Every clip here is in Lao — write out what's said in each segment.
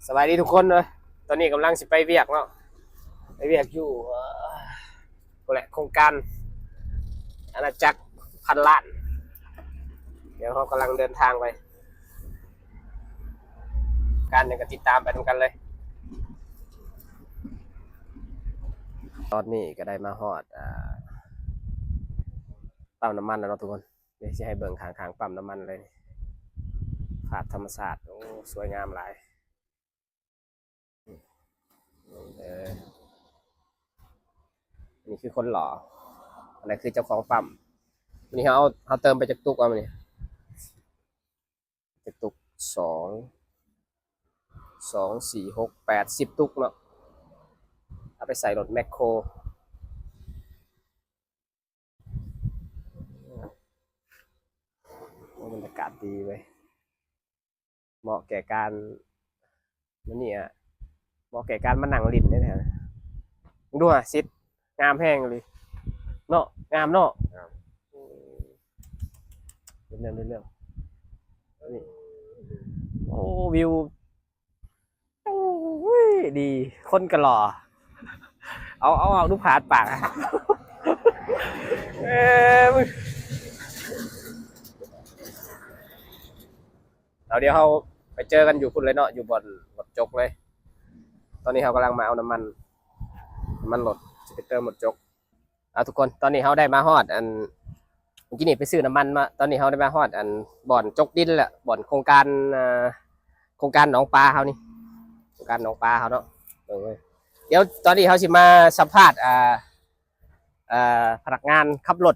ສະບາຍດີທຸກຄົນເນາະ, ຕອນນີ້ກຳລັງຊິໄປວຽກເນາະ, ໄປວຽກຢູ່ ເອີ ພຸ້ນແຫຼະ ໂຄງການອານາຈັກພັນລ້ານ. ດຽວເຮົາກຳລັງເດີນທາງໄປ, ການຫຍັງກໍຕິດຕາມໄປນຳກັນເລີຍ. ຕອນນີ້ກໍໄດ້ມາຮອດ ອ່າ ປ້ຳນ້ຳມັນແລ້ວເນາະທຸກຄົນ. ດຽວຊິໃຫ້ເບິ່ງຂ້າງໆປ້ຳນ້ຳມັນເລີຍ, ພາບທຳມະຊາດ ໂອ້ ສວຍງາມຫຼາຍ. ເອີ ອັນນີ້ຄືຄົນຫຼໍ່, ອັນນັ້ນຄືເຈົ້າຂອງປ້ຳ. ມື້ນີ້ເຮົາເອົາ ເຮົາເຕີມໄປຈັກຕຸກເອົາມື້ນີ້? ຈັກຕຸກ? ສອງ ສອງ ສີ່ ຫົກ ແປດ ສິບຕຸກເນາະ, ເອົາໄປໃສ່ລົດແມັກໂຄ. ໂອ້ ບັນຍາກາດດີເວີຍ, ເໝາະແກ່ການ ມື້ນີ້ອະ ເໝາະແກ່ການມານັ່ງຫຼິ້ນເດ້. ເບິ່ງດູຫາ ຊິດ ງາມແຮງອີ່ຫຼີເນາະ, ງາມເນາະ. ເລື່ອງ ເລື່ອງ ນີ້ ໂອ້ ວິວ ໂອ້ຍ ດີ ຄົນກໍຫຼໍ່. ເອົາ ເອົາອອກດູ ຜາດປາກ. ເອີ ເອົາ ດຽວເຮົາໄປເຈີກັນຢູ່ພຸ້ນເລີຍເນາະ, ຢູ່ບ່ອນລົດຈົກເລີຍ. ຕອນນີ້ເຮົາກຳລັງມາເອົານ້ຳມັນ ນ້ຳມັນລົດ ຊິໄປເຕີມລົດຈົກ. ເອົາ ທຸກຄົນ, ຕອນນີ້ເຮົາໄດ້ມາຮອດ ອັນ ເມື່ອກີ້ນີ້ໄປຊື້ນ້ຳມັນມາ, ຕອນນີ້ເຮົາໄດ້ມາຮອດ ອັນ ບ່ອນຈົກດິນແລ້ວ, ບ່ອນໂຄງການ ອ່າ ໂຄງການໜອງປາເຮົານີ້, ໂຄງການໜອງປາເຮົາເນາະ. ເບິ່ງເລີຍ, ດຽວຕອນນີ້ເຮົາຊິມາສຳພາດ ອ່າ ອ່າ ພະນັກງານຂັບລົດ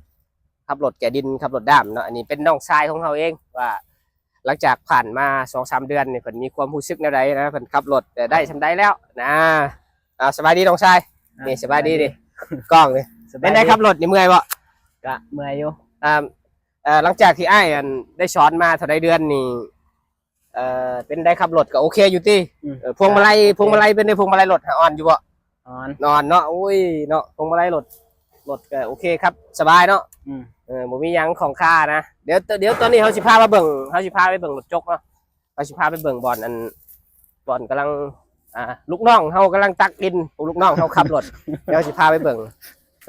ຂັບລົດແກ່ດິນ ຂັບລົດດ້າມເນາະ. ອັນນີ້ເປັນນ້ອງຊາຍຂອງເຮົາເອງ ວ່າຫຼັງຈາກຜ່ານມາສອງສາມເດືອນນີ້ ເພິ່ນມີຄວາມຮູ້ສຶກແນວໃດນະ, ເພິ່ນຂັບລົດໄດ້ ໄດ້ສ່ຳໃດແລ້ວນະ. ອ່າ ສະບາຍດີນ້ອງຊາຍ. ອ່າ ນີ້ ສະບາຍດີ ສະບາຍດີ ນີ້ ກ້ອງນີ້. ສະບາຍດີ. ເປັນໃດຂັບລົດນີ້ເມື່ອຍບໍ່? ກະເມື່ອຍຢູ່. ອ່າ ເອີ ຫຼັງຈາກທີ່ອ້າຍ ອັນ ໄດ້ສອນມາເທົ່າໃດເດືອນນີ້ ເອີ ເປັນໃດຂັບລົດກໍໂອເຄຢູ່ຕິ? ອືມ ເອີ ພວງມາໄລ ກໍໂອເຄ ພວງມາໄລເປັນໃດ? ພວງມາໄລລົດຫາອ່ອນຢູ່ບໍ່? ອ່ອນ ອ່ອນເນາະ. ໂອ້ຍເນາະ ພວງມາໄລລົດ ລົດກໍໂອເຄຂັບສະບາຍເນາະ. ອືມ ເອີ ບໍ່ມີຫຍັງຂ້ອງຄານະ. ດຽວ ດຽວຕອນນີ້ເຮົາຊິພາມາເບິ່ງ ເຮົາຊິພາໄປເບິ່ງລົດຈົກເນາະ, ເຮົາຊິພາໄປເບິ່ງບ່ອນ ອັນ ບ່ອນກຳລັງ ອ່າ ລູກນ້ອງເຮົາກຳລັງຕັກດິນ, ພວກລູກນ້ອງເຮົາຂັບລົດ. ດຽວເຮົາຊິພາໄປເບິ່ງ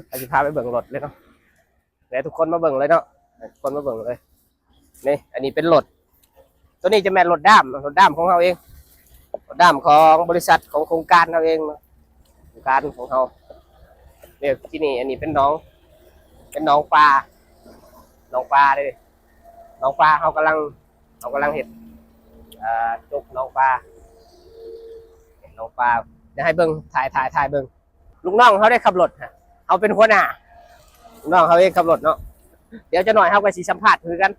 ເຮົາຊິພາໄປເບິ່ງລົດເລີຍເນາະ. ໃຫ້ທຸກຄົນມາເບິ່ງເລີຍເນາະ, ໃຫ້ທຸກຄົນມາເບິ່ງເລີຍ. ນີ້ ອັນນີ້ເປັນລົດ, ໂຕນີ້ຈະແມ່ນລົດດ້າມ, ລົດດ້າມຂອງເຮົາເອງ, ລົດດ້າມຂອງບໍລິສັດ ຂອງໂຄງການເຮົາເອງເນາະ, ໂຄງການຂອງເຮົາ. ນີ້ ທີ່ນີ້ ອັນນີ້ເປັນໜອງ ເປັນໜອງປາ ໜອງປາເດ້, ໜອງປາເຮົາກຳລັງ ເຮົາກຳລັງເຮັດ ເອີ ຈົກໜອງປາ ເຮັດໜອງປາ. ດຽວໃຫ້ເບິ່ງ ຖ່າຍ ຖ່າຍ ຖ່າຍເບິ່ງ. ລູກນ້ອງເຮົາໄດ້ຂັບລົດ, ເຮົາເປັນຫົວໜ້າ, ລູກນ້ອງເຮົາເອງຂັບລົດເນາະ. ດຽວຈັກໜ້ອຍເຮົາກໍຊິສຳພາດຄືກັນ,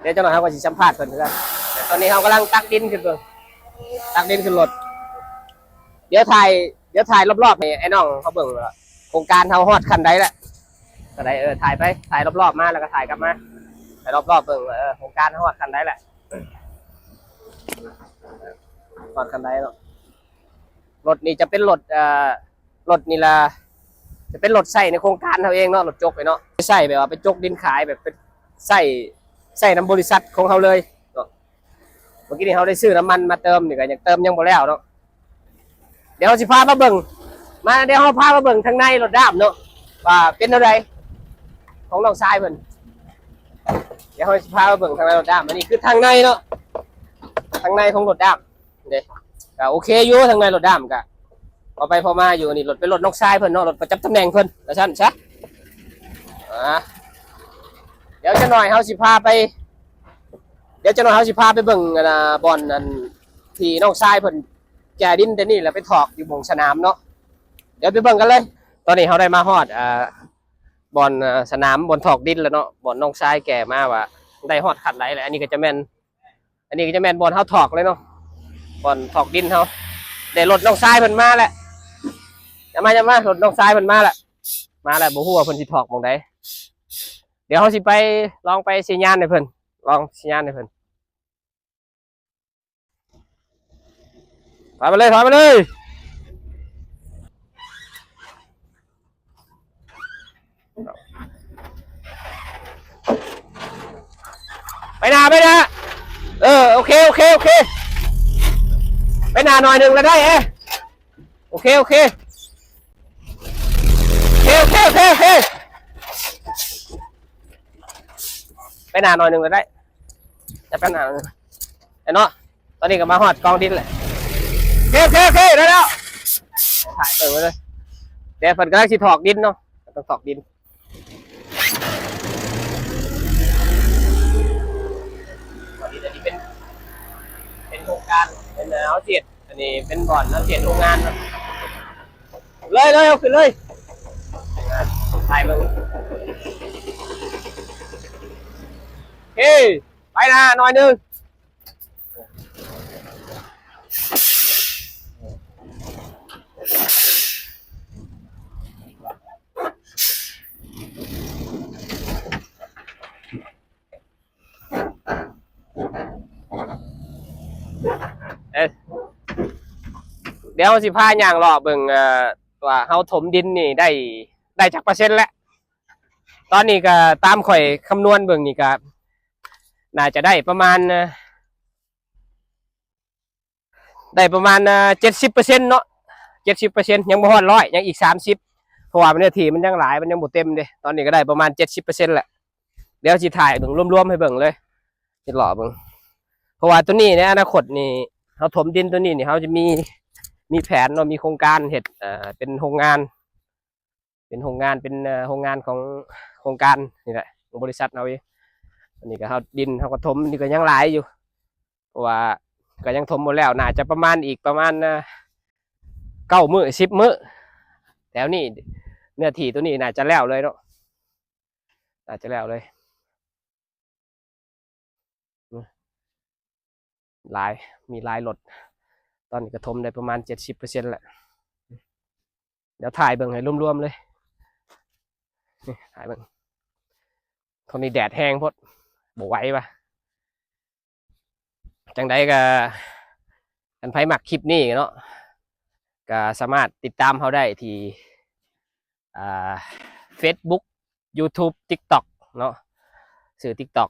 ດຽວຈັກໜ້ອຍເຮົາກໍຊິສຳພາດເພິ່ນຄືກັນ. ແຕ່ຕອນນີ້ເຮົາກຳລັງຕັກດິນຂຶ້ນເບິ່ງ, ຕັກດິນຂຶ້ນລົດ. ດຽວຖ່າຍ ດຽວຖ່າຍລອບໆໃຫ້ອ້າຍນ້ອງເຮົາເບິ່ງວ່າໂຄງການເຮົາຮອດຂັ້ນໃດແລ້ວ. ກໍໄດ້ ເອີ ຖ່າຍໄປ ຖ່າຍລອບໆມາ ແລ້ວກໍຖ່າຍກັບມາ, ຖ່າຍລອບໆເບິ່ງ ເອີ ໂຄງການເຮົາຮອດຂັ້ນໃດແລ້ວ, ຮອດຂັ້ນໃດເນາະ. ລົດນີ້ຈະເປັນລົດ ເອີ ລົດນີ້ລະ ຈະເປັນລົດໃຊ້ໃນໂຄງການເຮົາເອງເນາະ, ລົດຈົກເນາະ, ໃຊ້ແບບວ່າໄປຈົກດິນຂາຍ, ແບບເປັນໃຊ້ ໃຊ້ນຳບໍລິສັດຂອງເຮົາເລີຍເນາະ. ເມື່ອກີ້ນີ້ເຮົາໄດ້ຊື້ນ້ຳມັນມາເຕີມ, ນີ້ກໍຍັງເຕີມຍັງບໍ່ແລ້ວເນາະ. ດຽວເຮົາຊິພາມາເບິ່ງ, ມາ ດຽວເຮົາພາມາເບິ່ງທາງໃນລົດດ້າມເນາະ ວ່າເປັນແນວໃດ ຂອງນ້ອງຊາຍເພິ່ນ. ດຽວເຮົາຊິພາມາເບິ່ງທາງໃນລົດດ້າມ. ອັນນີ້ຄືທາງໃນເນາະ, ທາງໃນຂອງລົດດ້າມເດ້, ກໍໂອເຄຢູ່. ທາງໃນລົດດ້າມກໍພໍໄປພໍມາຢູ່. ອັນນີ້ລົດເປັນລົດນ້ອງຊາຍເພິ່ນເນາະ, ລົດປະຈຳຕຳແໜ່ງເພິ່ນວ່າຊັ້ນຊະ. ອ່າ ດຽວຈັກໜ້ອຍເຮົາຊິພາໄປ ດຽວຈັກໜ້ອຍເຮົາຊິພາໄປເບິ່ງ ອັນນ່າ ບ່ອນ ອັນ ທີ່ນ້ອງຊາຍເພິ່ນແກ່ດິນແຕ່ນີ້ແລ້ວໄປຖອກຢູ່ໝ່ອງສະໜາມເນາະ. ດຽວໄປເບິ່ງກັນເລີຍ. ຕອນນີ້ເຮົາໄດ້ມາຮອດ ອ່າ ບ່ອນ ອ່າ ສະໜາມ ບ່ອນຖອກດິນແລ້ວເນາະ, ບ່ອນນ້ອງຊາຍແກ່ມາວ່າໄດ້ຮອດຂັ້ນໃດແລ້ວ. ອັນນີ້ກໍຈະແມ່ນ ອັນນີ້ກໍຈະແມ່ນບ່ອນເຮົາຖອກເລີຍເນາະ, ບ່ອນຖອກດິນເຮົາ. ແຕ່ລົດນ້ອງຊາຍເພິ່ນມາແລ້ວ, ຢ່າມາ ຢ່າມາ, ລົດນ້ອງຊາຍເພິ່ນມາແລ້ວ, ມາແລ້ວ. ບໍ່ຮູ້ວ່າເພິ່ນຊິຖອກໝ່ອງໃດ. ດຽວເຮົາຊິໄປ ລອງໄປສັນຍານໃຫ້ເພິ່ນ, ລອງສັນຍານໃຫ້ເພິ່ນ. ຖອຍມາເລີຍ ຖອຍມາເລີຍ. ໄປໜ້າ ໄປໜ້າ. ເອີ ໂອເຄ ໂອເຄ ໂອເຄ. ໄປໜ້າໜ້ອຍໜຶ່ງລະໄດ້ເອ. ໂອເຄ ໂອເຄ ໂອເຄ ໂອເຄ ໂອເຄ ໂອເຄ ໄປໜ້າໜ້ອຍໜຶ່ງລະໄດ້ ຈະໄປໜ້າໜ້ອຍໜຶ່ງ ເນາະ. ຕອນນີ້ກໍມາຮອດກອງດິນແລ້ວ. ໂອເຄ ໂອເຄ ໂອເຄ ໄດ້ແລ້ວ. ຖ່າຍເບິ່ງໄວ້ເລີຍ. ແຕ່ເພິ່ນກຳລັງຊິຖອກດິນເນາະ ຕ້ອງຖອກດິນ. ອັນນີ້ເປັນ ເປັນໂຄງການ ເປັນເຮົາເຮັດ ອັນນີ້ເປັນບ່ອນເຮົາເຮັດໂຮງງານເນາະ. ເລີຍ ເລີຍ ເອົາຂຶ້ນເລີຍ ຖ່າຍເບິ່ງ. ເອີ ໄປໜ້າໜ້ອຍໜຶ່ງ. ເອີ ດຽວຊິພາຍ່າງເລາະເບິ່ງ ເອີ ວ່າເຮົາຖົມດິນນີ້ໄດ້ ໄດ້ຈັກເປີເຊັນແລ້ວ. ຕອນນີ້ກໍຕາມຂ້ອຍຄຳນວນເບິ່ງນີ້ກໍໜ້າຈະໄດ້ປະມານ ໄດ້ປະມານ ເອີ ເຈັດສິບເປີເຊັນເນາະ ເຈັດສິບເປີເຊັນ ຍັງບໍ່ຮອດຮ້ອຍ ຍັງອີກສາມສິບ ເພາະວ່າເນື້ອທີ່ມັນຍັງຫຼາຍ ມັນຍັງບໍ່ເຕັມເດ້. ຕອນນີ້ກໍໄດ້ປະມານເຈັດສິບເປີເຊັນແລ້ວ. ດຽວຊິຖ່າຍເບິ່ງລວມໆໃຫ້ເບິ່ງເລີຍ ເຮັດເລາະເບິ່ງ. ເພາະວ່າຕົວນີ້ໃນອະນາຄົດນີ້ ເຮົາຖົມດິນຕົວນີ້ນີ້ ເຮົາຈະມີ ມີແຜນເນາະ ມີໂຄງການເຮັດ ເອີ ເປັນໂຮງງານ ເປັນໂຮງງານ ເປັນ ເອີ ໂຮງງານຂອງໂຄງການນີ້ແຫຼະ ຂອງບໍລິສັດເຮົາເອງ. ອັນນີ້ກໍເຮົາ ດິນເຮົາກໍຖົມ ນີ້ກໍຍັງຫຼາຍຢູ່ ເພາະວ່າກໍຍັງຖົມບໍ່ແລ້ວ ໜ້າຈະປະມານອີກປະມານ ເອີ ເກົ້າມື້ ສິບມື້ ແຖວນີ້ ເນື້ອທີ່ຕົວນີ້ໜ້າຈະແລ້ວເລີຍເນາະ ໜ້າຈະແລ້ວເລີຍ. ຫຼາຍ ມີຫຼາຍລົດ ຕອນນີ້ກະຖົມໄດ້ປະມານເຈັດສິບເປີເຊັນແລ້ວ. ດຽວຖ່າຍເບິ່ງໃຫ້ລວມໆເລີຍ ນີ້ ຖ່າຍເບິ່ງ. ຕອນນີ້ແດດແຮງໂພດ ບໍ່ໄຫວວ່າ. ຈັ່ງໃດກະ ຄັນໃຜມັກຄລິບນີ້ເນາະ ກະສາມາດຕິດຕາມເຮົາໄດ້ທີ່ ອ່າ ເຟສບຸກ ຢູທູບ ຕິກຕັອກເນາະ ຊື່ຕິກຕັອກ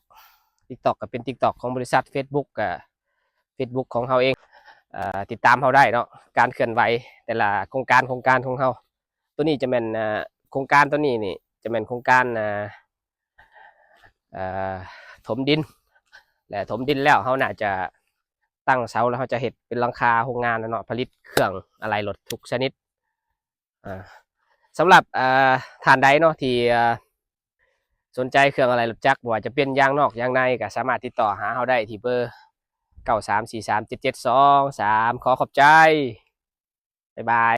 ຕິກຕັອກກໍເປັນຕິກຕັອກຂອງບໍລິສັດ ເຟສບຸກ ກໍເຟສບຸກຂອງເຮົາເອງ. ເອີ ຕິດຕາມເຮົາໄດ້ເນາະ ການເຄື່ອນໄຫວແຕ່ລະໂຄງການ ໂຄງການຂອງເຮົາ. ໂຕນີ້ຈະແມ່ນ ເອີ ໂຄງການໂຕນີ້ນີ້ ຈະແມ່ນໂຄງການ ເອີ ເອີ ຖົມດິນ ແລະຖົມດິນແລ້ວ ເຮົາໜ້າຈະຕັ້ງເສົາ ແລ້ວເຮົາຈະເຮັດເປັນຫຼັງຄາໂຮງງານແລ້ວເນາະ ຜະລິດເຄື່ອງອະໄຫຼລົດທຸກຊະນິດ. ອ່າ ສຳລັບ ເອີ ທ່ານໃດເນາະທີ່ ເອີ ສົນໃຈເຄື່ອງອະໄຫຼລົດຈັກ ບໍ່ວ່າຈະເປັນຢາງນອກຢາງໃນ ກໍສາມາດຕິດຕໍ່ຫາເຮົາໄດ້ທີ່ເບີ ເກົ້າສາມສີ່ສາມເຈັດເຈັດສອງສາມ. ຂໍຂອບໃຈ ບາຍບາຍ.